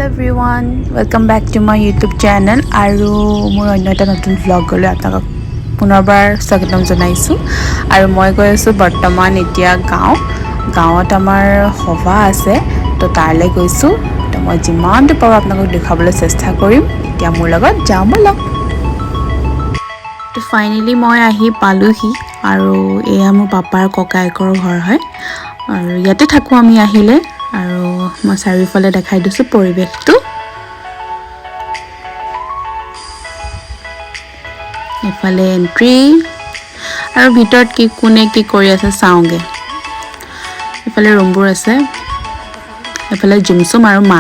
Everyone, welcome back to my YouTube channel. আৰু মোৰ অন্য এটা নতুন ভ্লগলৈ আপোনালোকক পুনৰবাৰ স্বাগতম জনাইছোঁ। আৰু মই গৈ আছোঁ বৰ্তমান এতিয়া গাঁৱত আমাৰ সভা আছে, তো তালৈ গৈছোঁ। তো মই যিমানটো পাৰোঁ আপোনালোকক দেখুৱাবলৈ চেষ্টা কৰিম। এতিয়া মোৰ লগত যাওঁ ব'লক। তো ফাইনেলি মই আহি পালোহি আৰু এয়া মোৰ পাপাৰ ককায়েকৰ ঘৰ হয় আৰু ইয়াতে থাকোঁ আমি আহিলে। আৰু মই চাৰিওফালে দেখাই দিছোঁ পৰিৱেশটো। এইফালে এণ্ট্ৰি আৰু ভিতৰত কি কোনে কি কৰি আছে চাওঁগৈ। এইফালে ৰুমবোৰ আছে, এইফালে জুমচুম আৰু মা।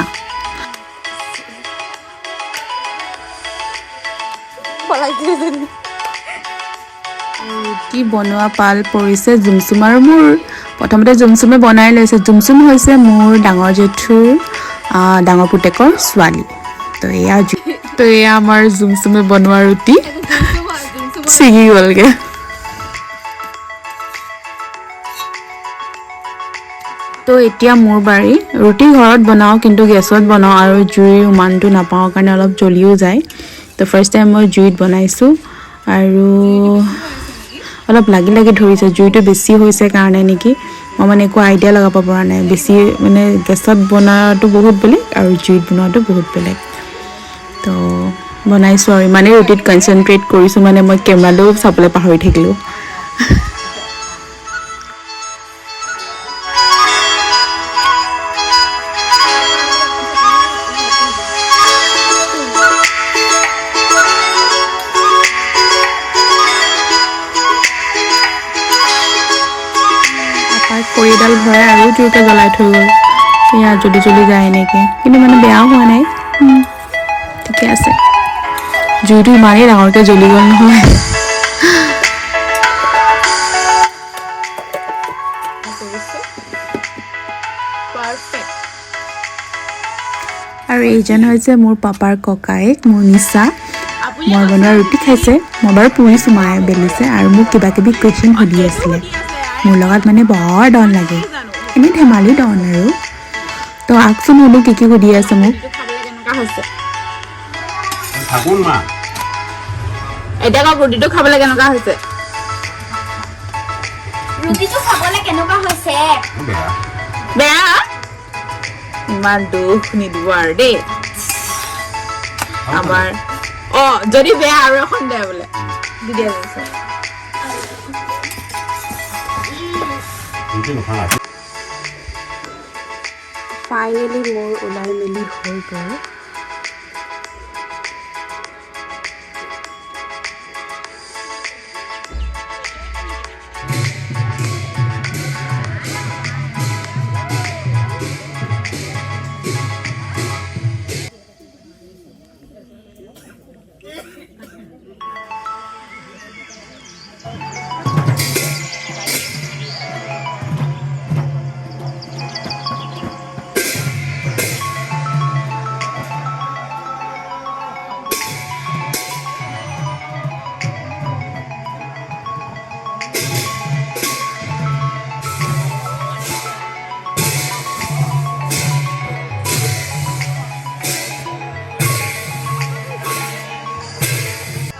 ৰুটি বনোৱা পাল পৰিছে জুমচুম আৰু মোৰ। প্ৰথমতে জুমচুমে বনাই লৈছে। জুমচুম হৈছে মোৰ ডাঙৰ জেঠুৰ ডাঙৰ পুতেকৰ ছোৱালী। তো এয়া আমাৰ জুমচুমে বনোৱা ৰুটি ছিগি গ'লগৈ। তো এতিয়া মোৰ বাৰী। ৰুটি ঘৰত বনাওঁ, কিন্তু গেছত বনাওঁ আৰু জুইৰ উমানটো নাপাওঁ কাৰণে অলপ জ্বলিও যায়। তো ফাৰ্ষ্ট টাইম মই জুইত বনাইছোঁ আৰু অলপ লাগি লাগি ধৰিছে। জুইটো বেছি হৈছে কাৰণে নেকি, মই মানে একো আইডিয়া লগাব পৰা নাই। বেছি মানে গেছত বনোৱাটো বহুত বেলেগ আৰু জুইত বনোৱাটো বহুত বেলেগ। তো বনাইছোঁ আৰু ইমানেই ৰুটিত কনচেনট্ৰেট কৰিছোঁ, মানে মই কেমেৰালৈও চাবলৈ পাহৰি থাকিলোঁ। আপাৰ খৰিডাল ভৰাই আৰু জোৰকৈ জ্বলাই থৈ গ'ল। এয়া জ্বলি জ্বলি যায় এনেকৈ, কিন্তু মানে বেয়াও হোৱা নাই, ঠিকে আছে। জুইটো ইমানেই ডাঙৰকৈ জ্বলি গ'ল নহয়। আৰু এইজন হৈছে মোৰ পাপাৰ ককায়েক, মোৰ নিচা। মই বনোৱা ৰুটি খাইছে। মই বাৰু পুৰিছোঁ, মায়ে বেলিছে। আৰু মোক কিবা কিবি কুৱেশ্যন সুধি আছিলে। মোৰ লগত মানে বৰ ডন লাগে, এনেই ধেমালি ডন আৰু। তো আহকচোন শুনো কি কি সুধি আছে মোক। খাবলৈ কেনেকুৱা হৈছে? থাকোন মা। এতিয়া কওক, ৰুটিটো খাবলৈ কেনেকুৱা হৈছে? ৰুটিটো খাবলৈ কেনেকুৱা হৈছে? বেয়া। বেয়া? ইমান দুখ নিদিব আৰু দেই। আমাৰ যদি বেয়া আৰু এখন দে বোলে দি দিয়া গৈছে। ৰুটি নাখাওঁ। ফাইনেলি মোৰ ওলাই মেলি হৈ গ'ল।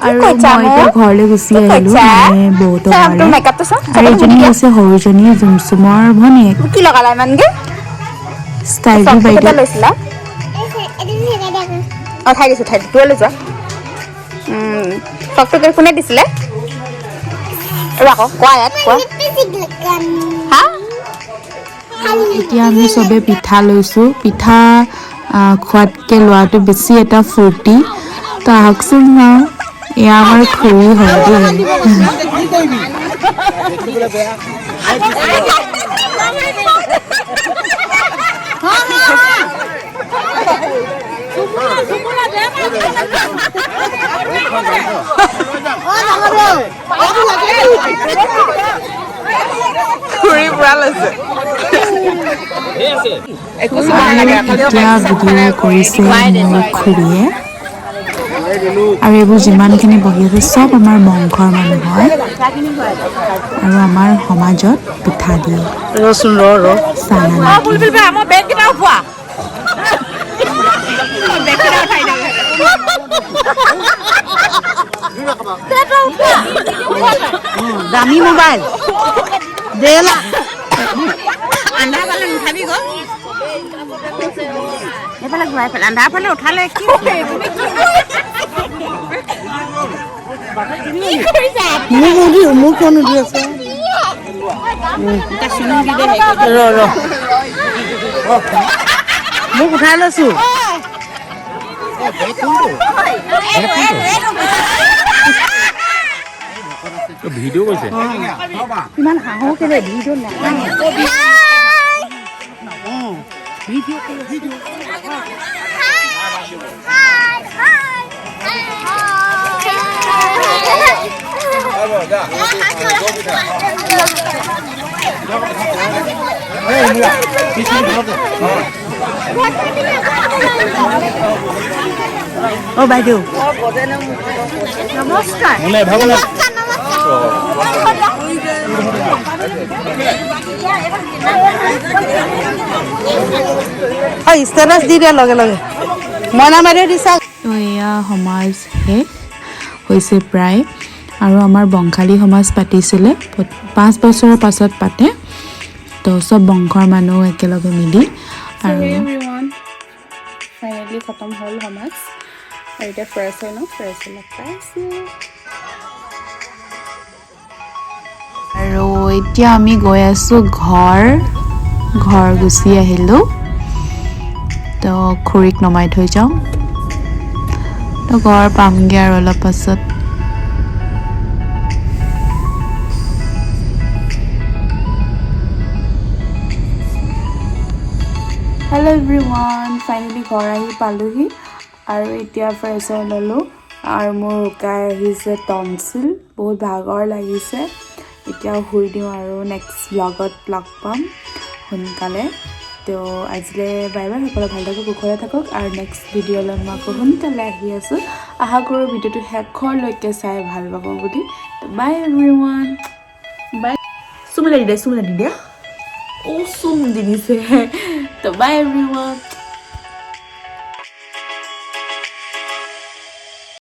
আৰু মই এতিয়া ঘৰলৈ গুচি আহিলো, মানে বৌহঁতৰ ঘৰলৈ। মেকআপটো চা। আৰু এইজনী হৈছে সৰুজনী, জুমচুমৰ ভনীয়েক। কি লগালা ইমানকে? ষ্টাইলি বাইদেউ। লৈছিলা? অ, ঠাই দিছো, ঠাই দিছো, দূৰলৈ যোৱা। ফ্ৰকটো কোনে দিছিলে? ৰ'বা আকৌ, কোৱা, ইয়াত কোৱা। হা? এতিয়া আমি চবে পিঠা লৈছোঁ। পিঠা খোৱাতকৈ লোৱাটো বেছি এটা ফূৰ্তি। তো আহকচোন চাওঁ। এয়া আমাৰ খুৰী হয় দেই। খুৰী পুৰা লৈছে। আৰু এতিয়া ভিডিঅ' কৰিছে মোৰ খুৰীয়ে। আৰু এইবোৰ যিমানখিনি বহি আছে চব আমাৰ বংশৰ মানুহ হয়। আৰু আমাৰ সমাজত পিঠা দিয়ে, ৰচোন, ৰ ৰ। চানা নিদিয়ে। আমাৰ বেগকেইটা খোৱা। দামী মোবাইল 1.5 লাখ। আন্ধাৰ ফালে নুঠাবি গৈ, এইফালে ঘূৰাই পেলাই আন্ধাৰ ফালে উঠালে কি? মোক উঠি, মোৰ ফোন উঠি আছে। ৰ ৰ, মোক উঠাই লৈছো। ভিডিঅ' কৰিছে। ইমান হাঁহো কেলে? ভিডিঅ' নাহাঁহে। ভিডিঅ'। হাই হাই অ' বাইদেউ, নমস্কাৰ। মোলে ভাগ। নমস্কাৰ। অ' ষ্টেটাছ দি দিয়া লগে লগে, মইনা বাইদেউ দিছা। তো এয়া সমাজ শেষ হৈছে প্ৰায় আৰু আমাৰ বংশালী সমাজ পাতিছিলে, 5 বছৰৰ পাছত পাতে। তো চব বংশৰ মানুহ একেলগে মিলি আৰু ফাইনেলি খতম হ'ল সমাজ আৰু এতিয়া ফ্ৰেছ হৈ লওঁ, ফ্ৰেছ হৈ লগ পাইছোঁ। আৰু এতিয়া আমি গৈ আছোঁ ঘৰ। ঘৰ গুচি আহিলোঁ। তো খুৰীক নমাই থৈ যাওঁ। তো ঘৰ পামগৈ আৰু অলপ পাছত। হেল্ল' এভৰি ওৱান, ফাইনেলি ঘৰ আহি পালোহি আৰু এতিয়া ফ্ৰেছ হৈ ল'লোঁ আৰু মোৰ শুকাই আহিছে টনচিল, বহুত ভাগৰ লাগিছে। এতিয়া শুই দিওঁ আৰু নেক্সট ব্লগত লগ পাম সোনকালে। তো আজিলৈ বাই বাই। সকলো ভাল থাকক, কুশলে থাকক আৰু নেক্সট ভিডিঅ'লৈ মই আকৌ সোনকালে আহি আছোঁ। আশা কৰোঁ ভিডিঅ'টো শেষৰলৈকে চাই ভাল পাব বুলি। তো বাই এভৰি ওৱান, বাই। চুম এটা দি দিয়া, চুম এটা দি দিয়া। অ' চুম দি দিছে। তো বাই এভৰি ওৱান।